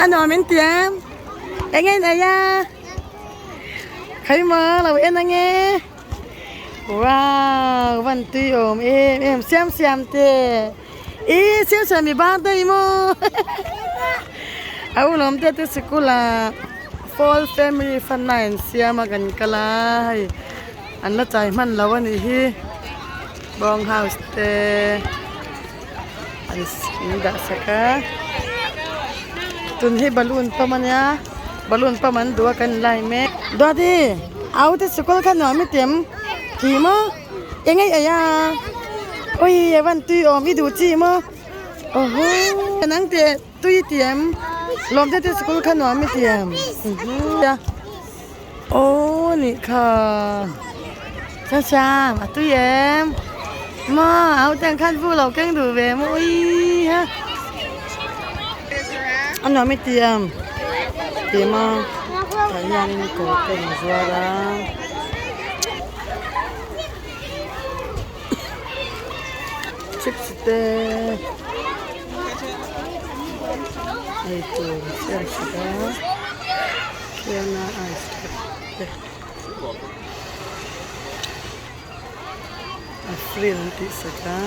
A nuam in tiam eng nge in ei a khawimaw lo en ange wow van tui awm em em siam siam te ih siam siam i bang daih maw a ulawm te te sikul ah fall family fun na in siam a kan kal a hei an la chai hman lo a nih hi bawng house te. An dah sak a tun hi balloon pump ania balloon pump an duh a kan lai mek duati au te sikul kha nuam i tem tih maw eng ei ei a ui a van tui awm i duh chi maw aw haw nang teh tui i ti em lawm te te sikul kha nuam i ti em Aw nih kha Siam siam a tui em maw au te ang khan vu lo keng duh ve maw ui ha a nuam i ti em ti maw tah hianin kawr te an zuar a. Chips te eitur siam sak a. Khiana ice cup te a free an tih sak a.